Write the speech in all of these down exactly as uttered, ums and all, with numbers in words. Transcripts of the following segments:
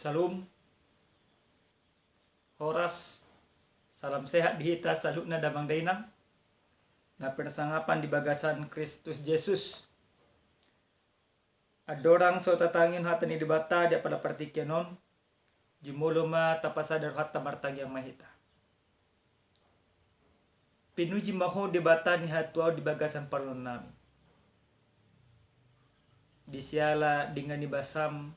Shalom. Horas. Salam sehat di hita saluhutna damang dainang na pinarsangapan di bagasan Kristus Jesus. Andorang so tatangihon hata ni Debata di apala partingkian on, jumolo ma tapasada rohanta, martangiang ma hita. Pinuji ma Ho Debata ni hatuaon di bagasan parngoluonnami. Di siala denggan ni basam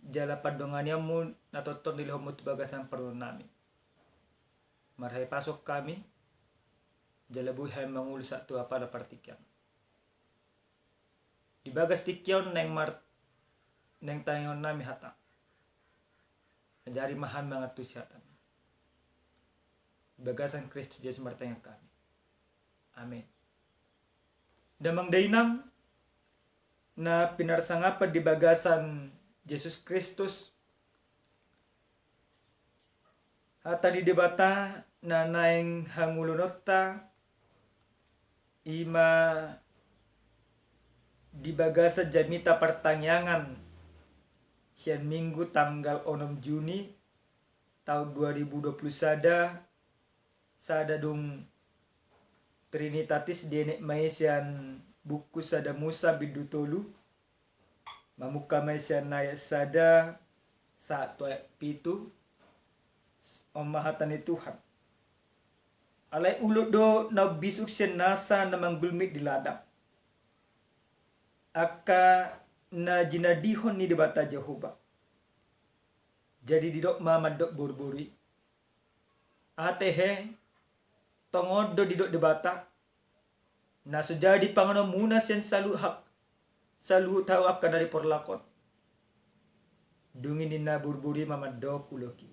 jala pandonganianmu na tongtong dilehonmu tu bagasan parngoluonnami. Marhahipason hami, jala boi hami mangolu sahat tu apala partingkian. Di bagas tingki on naeng mar-, naeng tangihonnami hata. Ajari ma hami mangantusi hataMi. Di bagasan Kristus Jesus martangiang hami. Amen. Damang dainang na pinarsangapan di bagasan Jesus Kristus, hata ni Debata na naeng hangoluonta i ma di bagasan jamita partangiangan sian Minggu tanggal onom Juni taon dua ribu dua puluh sada, sada dung Trinitatis dienet ma i sian buku Sada Musa bindu tolu, mamungka ma i sian ayat sada sahat tu ayat pitu. On ma hata ni Tuhan. Alai ulok do na umbisuk sian nasa na manggulmit di ladang, angka na jinadihon ni Debata Jahowa. Jadi didok ma mandok boruboru i: Ate he, tongon do didok Debata, na so jadi panganonmuna sian saluhut hak-, saluhut hau angka na di porlak on. Dung i ninna boruboru i ma mandok ulok i: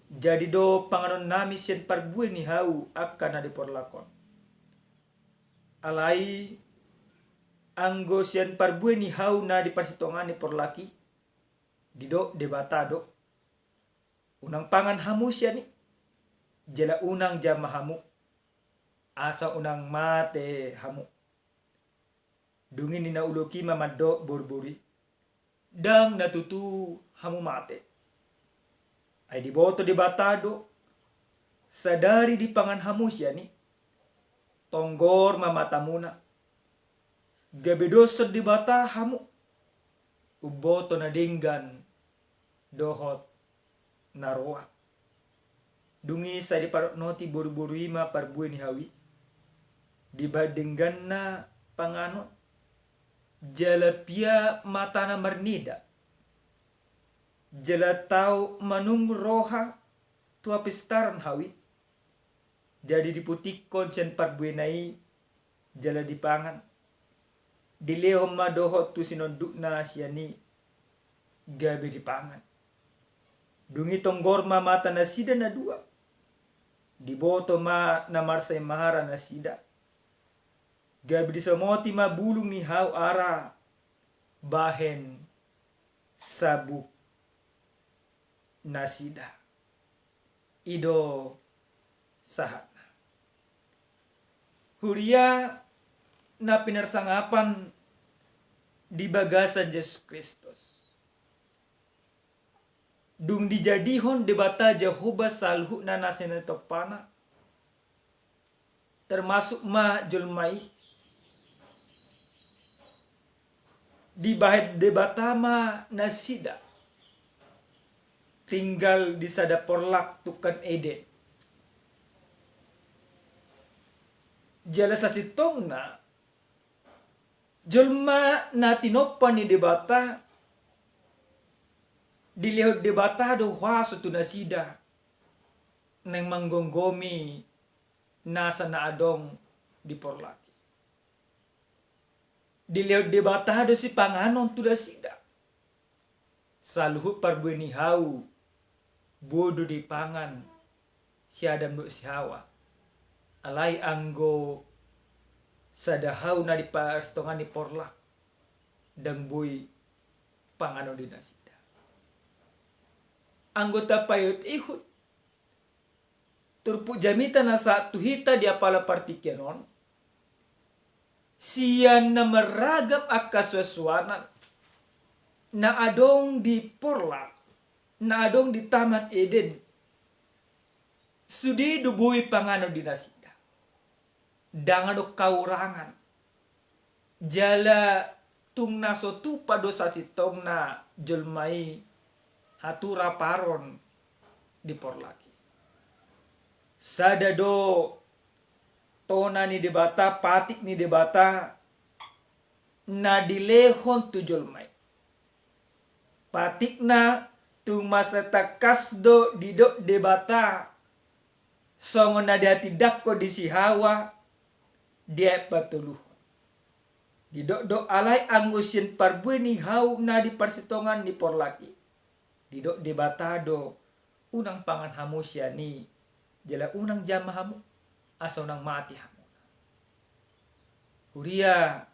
Jadi do panganonnami sian parbue ni hau angka na di porlak on. Alai anggo sian parbue ni hau na di parsitongaan ni porlak i, didok Debata do: Unang pangan hamu sian i, jala unang jama hamu, asa unang mate hamu. Dung i ninna ulok i ma mandok boruboru i: Ndang na tutu hamu mate. Ai diboto Debata do, sadari dipangan hamu sian i, tonggor ma matamuna, gabe doshon Debata hamu, umboto na denggan dohot na roa. Dung i sai diparotnoti boruboru i ma parbue ni hau i, dibahen dengganna panganon, jala pia matana marnida, jala tau manungkun roha tu hapistaran hau i. Jadi diputikkon sian parbuena i jala dipangan. Dilehon ma dohot tu sinondukna sian i, gabe dipangan. Dung i tonggor ma mata nasida na dua. Diboto ma na marsaimara nasida. Gabe disomoti ma bulung ni hau ara bahen sabuk nasida. I do sahatna. Huria na pinarsangapan di bagasan Jesus Kristus. Dung dijadihon Debata Jahowa saluhutna na sian tompana, termasuk ma jolma i, dibahen Debata ma nasida tinggal di sada porlak tungkan Eden. Jala sasintongna jolma na tinompa ni Debata, dilehon Debata do huaso tu nasida naeng manggomgomi nasa na adong di porlak i. Dilehon Debata do sipanganon tu nasida. Saluhut parbue ni hau boi do dipangan si Adam dohot si Hawa. Alai anggo sada hau na di parsitongaan ni porlak, ndang boi panganon di nasida. Anggo tapaihutihut turpuk jamita na sahat tu hita di apala partingkian on, sian na marragam angka suansuanan, Na adong di porlak, na adong di Taman Eden, sude do boi panganon di nasida. Ndang adong haurangan. Jala tung na so tupa do sasintongna jolma i hatu raparon di porlak i. Sada do tona ni Debata, patik ni Debata na dilehon tu jolma i. Patikna tung masa tangkas do didok Debata songon na dihatindangkon di si Hawa di ayat patoluhon. Didok do, alai anggo sian parbue ni hau na di parsitongaan ni porlak i, didok Debata do, unang pangan hamu sian i, jala unang jama hamu, asa unang mate hamu. Huria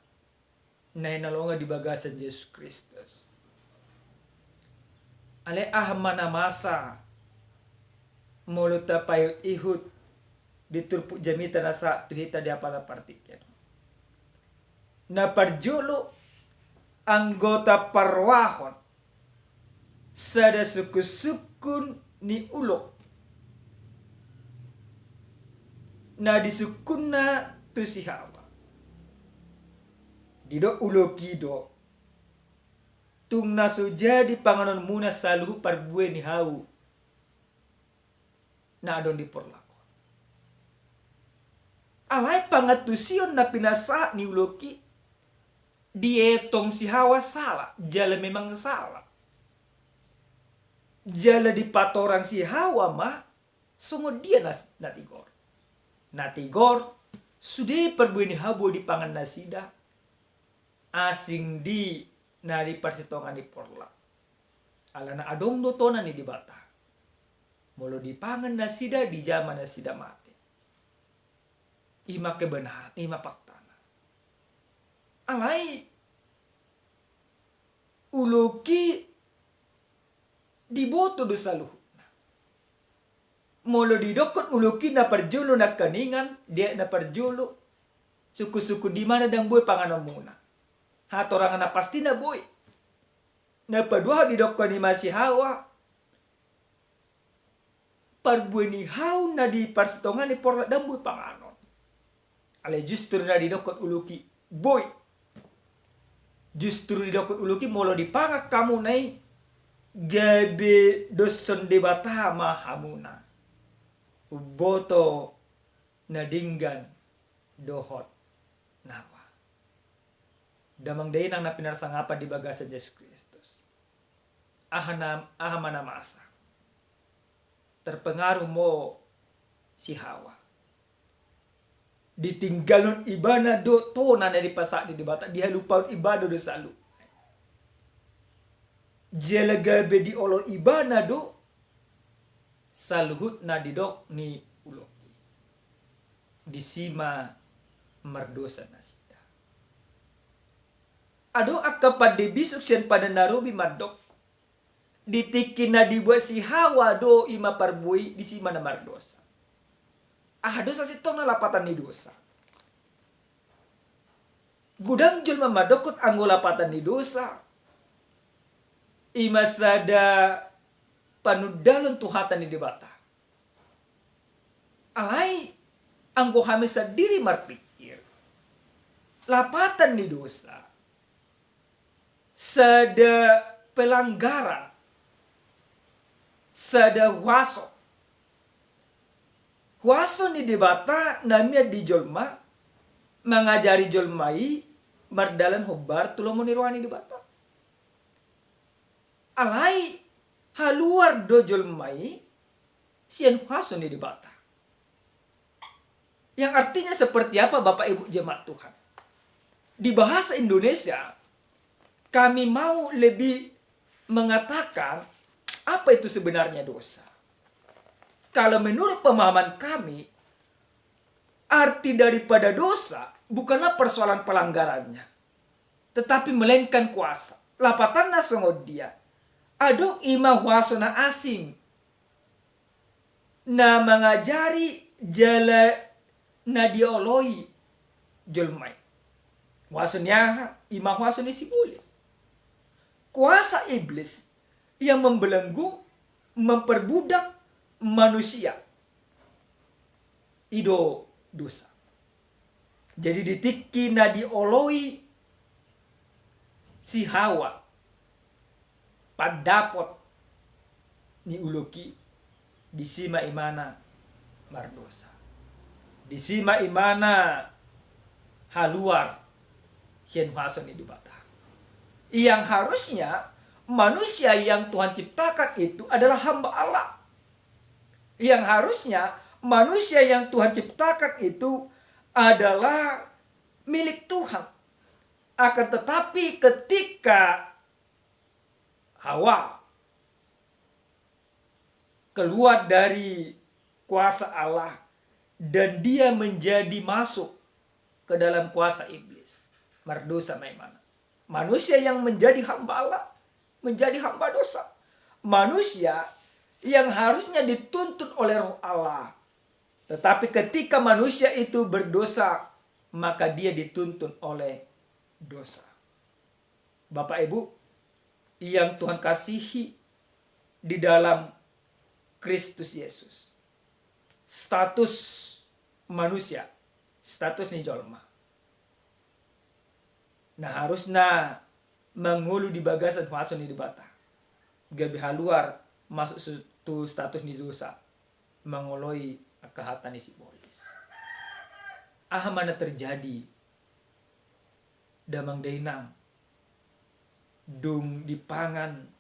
na hinaholongan di bagasan Jesus Kristus. Alai aha ma na masa molo tapaihut-ihut di turpuk jamita na sahat tu hita di apala partingkian. Na parjolo, anggo taparrohahon sada sungkun-sungkun ni ulok na disungkunna tu si Hawa. Didok ulok i do, tung na so jadi panganonmuna saluhut parbue ni hau na adong di porlak on. Alai pangantusion na pinasahat ni ulok i, dietong si Hawa sala, jala memang sala. Jala dipatorang si Hawa ma songon dia na, na tigor. Na tigor, sude parbue ni hau boi dipangan nasida, asing di na di parsitongaan ni porlak. Alana adong do tona ni Debata. Molo dipangan nasida, dijama nasida, mate. I ma kebenaran, i ma faktana. Alai ulok i diboto do saluhutna. Molo didokkon ulok i na parjolo nangkiningan, di ayat na parjolo, sungkun-sungkun di ma na ndang boi panganonmuna? Hatorangan na pasti na boi. Na paduahon didokkon i ma si Hawa, parbue ni hau na di parsitongaan ni porlak ndang boi panganon. Alai justru na didokkon ulok i boi. Justru didokkon ulok i, molo dipangan hamuna i, gabe doshon Debata ma hamuna. Umboto na denggan dohot na roa. Damang dainang na pinarsangapan di bagasan Jesus Kristus. Aha na, aha ma na masa? Terpengaruh ma si Hawa. Ditinggalhon ibana do tona na dipasahat ni Debata, dihalumpahon ibana do saluhut. Jala gabe dioloi ibana do saluhut na didok ni ulok i. Disi ma mardosa nasida. Adong angka pande bisuk sian pande na robi mandok, di tingki na dibuat si Hawa do i ma parbue i, disi ma na mardosa. Aha do sasintongna lapatan ni dosa? Godang jolma mandokkon anggo lapatan ni dosa i ma sada panundalon tu hata ni Debata. Alai anggo hami sandiri marpikir, lapatan ni dosa sada pelanggaran, sada huaso. Huaso ni Debata na mian di jolma, mangajari jolma i mardalan hombar tu lomo ni roha ni Debata. Alai haluar do jolma i sian huaso ni Debata. Yang artinya seperti apa, Bapak Ibu jemaat Tuhan? Di bahasa Indonesia, kami mau lebih mengatakan apa itu sebenarnya dosa. Kalau menurut pemahaman kami, arti daripada dosa bukanlah persoalan pelanggarannya, tetapi melainkan kuasa. Lapatanna songon dia? Adong i ma huaso na asing na mangajari jala na dioloi jolma i. Huaso ni aha? I ma huaso ni sibolis. kuasa iblis yang membelenggu, memperbudak manusia. I do dosa. Jadi di tingki na dioloi si Hawa pandapot ni ulok i, disi ma imana mardosa. Disi ma imana haluar sian huaso ni Debata. Yang harusnya manusia yang Tuhan ciptakan itu adalah hamba Allah. Yang harusnya manusia yang Tuhan ciptakan itu adalah milik Tuhan. Akan tetapi ketika Hawa keluar dari kuasa Allah dan dia menjadi masuk ke dalam kuasa iblis, mardosa ma imana. Manusia yang menjadi hamba Allah menjadi hamba dosa. Manusia yang harusnya dituntun oleh Roh Allah, tetapi ketika manusia itu berdosa, maka dia dituntun oleh dosa. Bapak Ibu yang Tuhan kasihi di dalam Kristus Yesus, status manusia, status ni jolma na harusna mangolu di bagasan huaso ni Debata, gabe haluar masuk su-, tu status ni dosa, mangoloi angka hata ni sibolis. Aha ma na terjadi, damang dainang, dung dipangan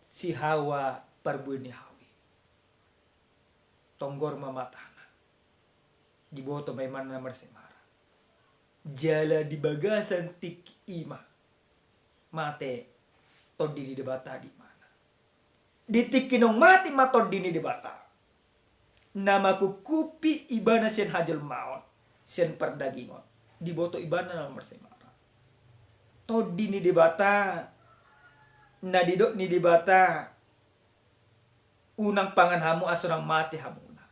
si Hawa parbue ni hau i? Tonggor ma matana. Diboto ma imana na marsemara. Jala di bagasan tingki i ma mate Tondi ni Debata di imana. Di tingki naung mate ma Tondi ni Debata, na mangkuphupi ibana sian hajolmaon, sian pardagingon, diboto ibana na marsemara. Tondi ni Debata, na didok ni Debata, unang pangan hamu asa unang mate hamuna.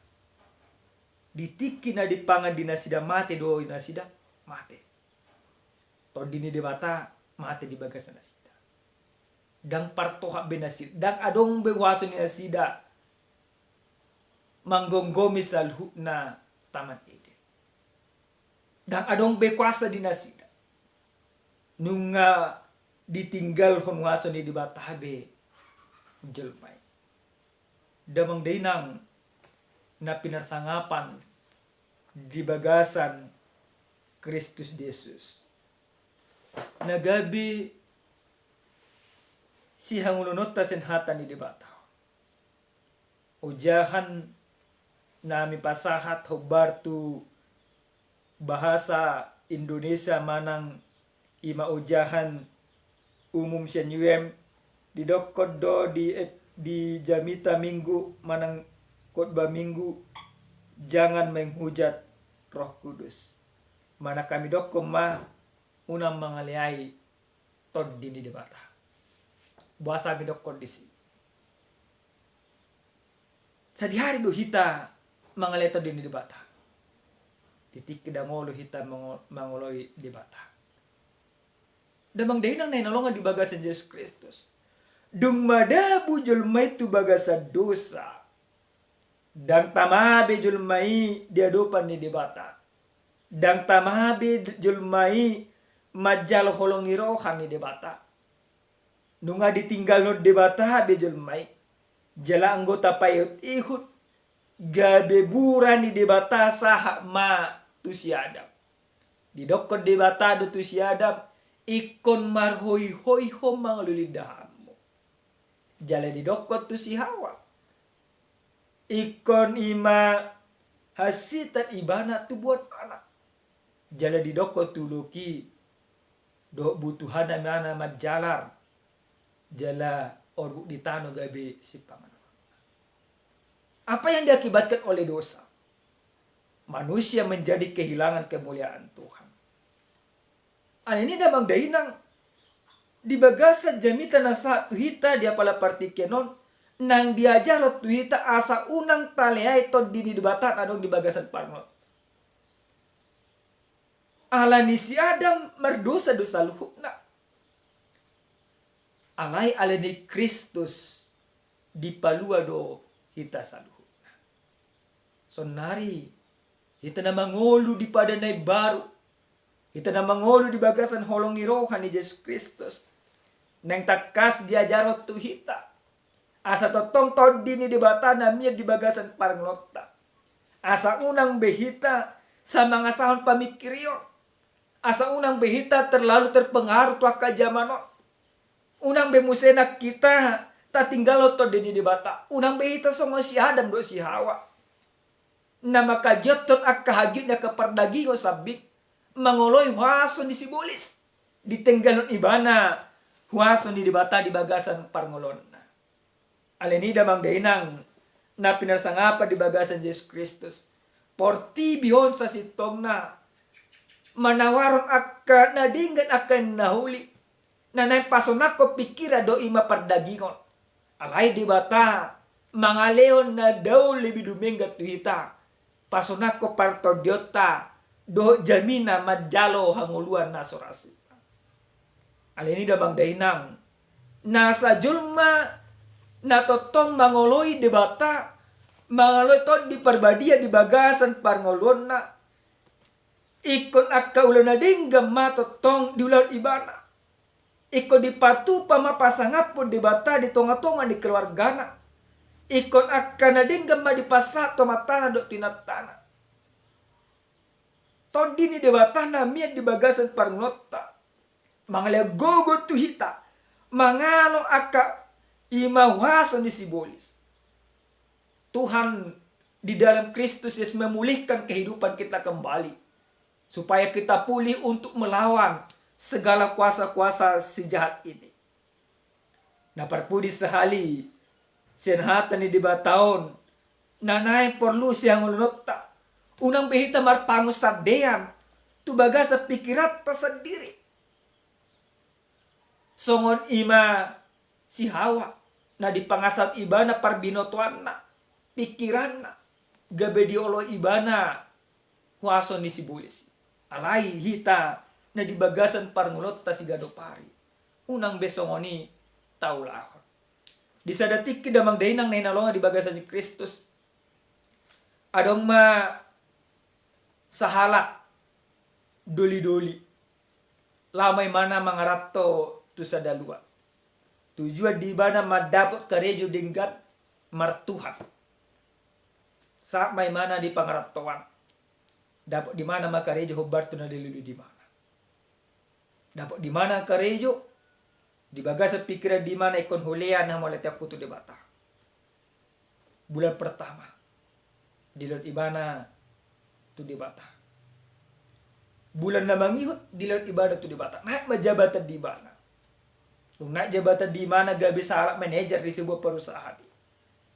Di tingki na dipangan di nasida mate do nasida, mate. Tondi ni Debata mate di bagasan nasida. Ndang partohap be nasida, ndang adong be huaso ni nasida manggomgomi saluhutna Taman Eden. Ndang adong be kuasa di nasida. Nunga ditinggalhon huaso ni Debata be jolma i. Damang dainang na pinarsangapan di bagasan Kristus Jesus, na gabe sihangoluononta sian hata ni Debata. Ojahan na hami pasahat hombar tu bahasa Indonesia manang i ma ojahan umum sian U M, didokkon do di, di jamita Minggu manang khotbah Minggu, jangan menghujat Roh Kudus. Manang hami dokkon ma, unang mangaleai Tondi ni Debata. Boasa hami dokkon disi? Sadihari do hita mangaleai Tondi ni Debata. Di tingki ndang olo hita mango-, mangoloi Debata. Damang dainang na hinaholongan di bagasan Jesus Kristus, dung madabu jolma i tu bagasan dosa, ndang tama be jolma i di adopan ni Debata. Ndang tama be jolma i manjalo holong ni roha ni Debata. Nunga ditinggalhon Debata be jolma i. Jala anggo tapaihutihut, gabe bura ni Debata sahat ma tu si Adam. Didokkon Debata do tu si Adam, ingkon marhoihoi ho mangalilindahanmu. Jala didokkon tu si Hawa, ingkon i ma hansitan ibana tubuan anak. Jala didokkon tu ulok i, dohot butuhana ibana manjalar, jala orbuk di tano gabe sipanganon. Apa yang diakibatkan oleh dosa? Manusia menjadi kehilangan kemuliaan Tuhan. Alani i damang dainang, di bagasan jamita na sahat tu hita di apala partingkian on, naeng diajarhon tu hita asa unang taleai Tondi ni Debata na adong di bagasan parngoluon. Alani si Adam mardosa do saluhutna. Alai ale ni Kristus dipalua do hita saluhutna. Saonnari hita na mangolu di pada na imbaru, hita na mangolu di bagasan holong ni roha ni Jesus Kristus, naeng tangkas diajarhon tu hita asa tongtong Tondi ni Debata na mian di bagasan parngoluonta. Asa unang be hita sai mangasahon pamingkirion, asa unang be hita terlalu terpengaruh tu angka jaman on. Unang be muse nang hita tatinggalhon Tondi ni Debata. Unang be hita songon si Adam dohot si Hawa na manghagiothon angka hagiot ni angka pardagingon sambing, mangoloi huaso ni sibolis, ditenggalhon ibana huaso ni Debata di bagasan parngoluonna. Alani i damang dainang na pinarsangapan di bagasan Jesus Kristus, portibi on sasintongna manawarhon angka na denggan, angka na uli, na naeng pasonanghon pingkiran dohot i ma pardagingon. Alai Debata mangalehon na dao lebih dumenggan tu hita, pasonanghon partondionta dohot jamina manjalo hangoluan na so ra suda. Alani i damang dainang, nasa jolma na tongtong mangoloi Debata, mangoloi Tondi Parbadia di bagasan parngoluonna, ingkon angka ulaon na denggan ma tongtong diulahon ibana. Ingkon dipatupa ma pasangaphon Debata di tongatonga ni keluargana. Ingkon angka na denggan ma dipasahat tu amantana dohot tu inantana. Tondi ni Debata na mian di bagasan parngoluonta, mangalehon gogo tu hita mangalo angka i ma huaso ni sibolis. Tuhan di dalam Kristus Yesus memulihkan kehidupan kita kembali, supaya kita pulih untuk melawan segala kuasa-kuasa si jahat ini. Na parpudi sahali, sian hata ni Debata on na naeng porlu sihangoluonta, unang be hita marpangunsandean tu bagasan pingkiranta sandiri. Songon i ma si Hawa, na dipangasahon ibana parbinotoanna, pingkiranna, gabe dioloi ibana huaso ni sibolis. Alai hita na di bagasan parngoluonta siganup ari, unang be songon i taulahon. Di sada tingki damang dainang na hinaholongan di bagasan Kristus, adong ma sahalak dolidoli, laho ma ibana mangaranto tu sada luat. Tujuan di ibana mandapot karejo denggan martuhan. Sahat ma ibana di pangarantoan, dapot di ibana ma karejo hombar tu na dolidoli di ibana. Dapot di ibana karejo, di bagasan pingkiran di ibana ingkon hulean hamauliateonku tu Debata. Bulan pertama, dilehon ibana tu Debata. Bulan na mangihut, dilehon ibana tu Debata. Naek ma jabatan di ibana. Dung naek jabatan di ibana, gabe sahalak manajer di sebuah perusahaan.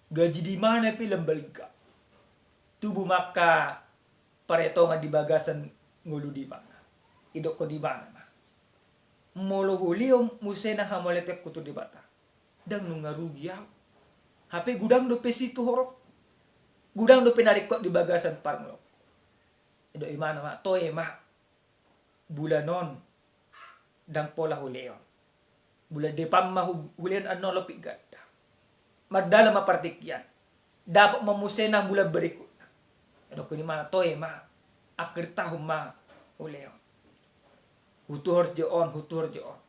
Gaji di ibana pe lam balga. Tubu ma angka paretongan di bagasan ngolu di ibana. Idokkon ibana ma, molo hulehon muse na hamauliateonku tu Debata, ndang nunga rugi ahu. Hape godang dope situhorongku, godang dope na ringkot di bagasan parngoluonku. Didok ibana ma, toe ma, bulan on ndang pola hulehon. Bulan depan ma hu-, hulehon annon lopi ganda. Mardalan ma partingkian, dapot ma muse nang bulan berikutna. Didok ibana, toe ma, akhir tahun ma hulehon. Hutuhor jo on, hutuhor jo on.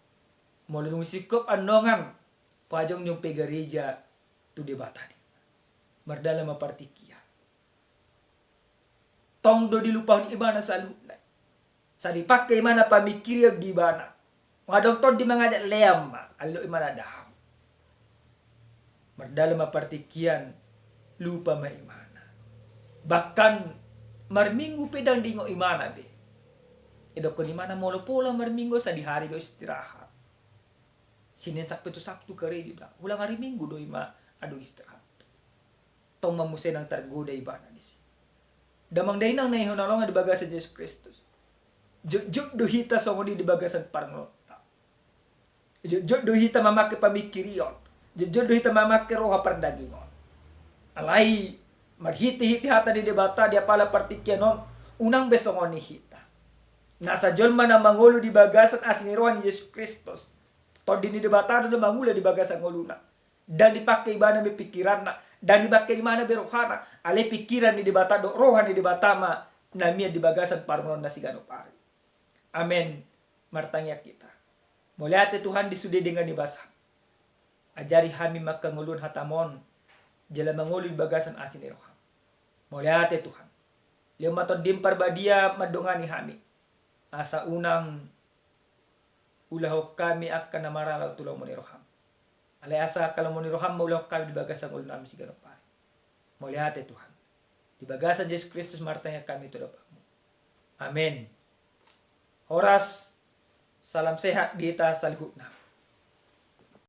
Molo dung singkop annon, pajongjong pe gareja tu Debata di. Mardalan ma partingkian. Tong do dilupahon ibana saluhutna. Sai dipangke ibana pamingkirion di ibana. Nga adong tondi mangajak, lean ma, allo ibana daham. Mardalan ma partingkian, lupa ma ibana. Bahkan marminggu pe ndang diingot ibana be. Didokkon ibana, molo pola marminggu, sadihari do istirahat. Senin sampe tu Sabtu karejo da. Hulang ari Minggu do ima adong istirahat. Tong ma muse nang targoda ibana disi. Damang dainang na hinaholongan di bagasan Jesus Kristus, jotjot do hita songon i di bagasan parngoluonta. Jotjot do hita mamangke pamingkirion. Jotjot do hita mamangke roha pardagingon. Alai marhitehite hata ni Debata di apala partingkian on, unang be songon i hita. Nasa jolma na mangolu di bagasan asi ni roha ni Jesus Kristus, Tondi ni Debata do na mangula di bagasan ngoluna. Ndang dipangke ibana be pikiranna, ndang dipangke ibana be rohana, alai pikiran ni Debata dohot roha ni Debata ma na mian di bagasan parngoluonna siganup ari. Amen. Martangiang hita. Mauliate Tuhan di sude denggan ni basaM. Ajari hami mangkangoluhon hataM on, jala mangolu di bagasan asi ni rohaM. Mauliate Tuhan. Lehon ma TondiM Parbadia mandongani hami. Asa unang ulahon hami angka na marala tu lomo ni rohaM. Alai asa angka lomo ni rohaM ma ulahon hami di bagasan ngolunami siganup ari. Mauliate Tuhan. Di bagasan Jesus Kristus martangiang hami tu adopanMu. Amen. Horas, salam sehat di hita saluhutna.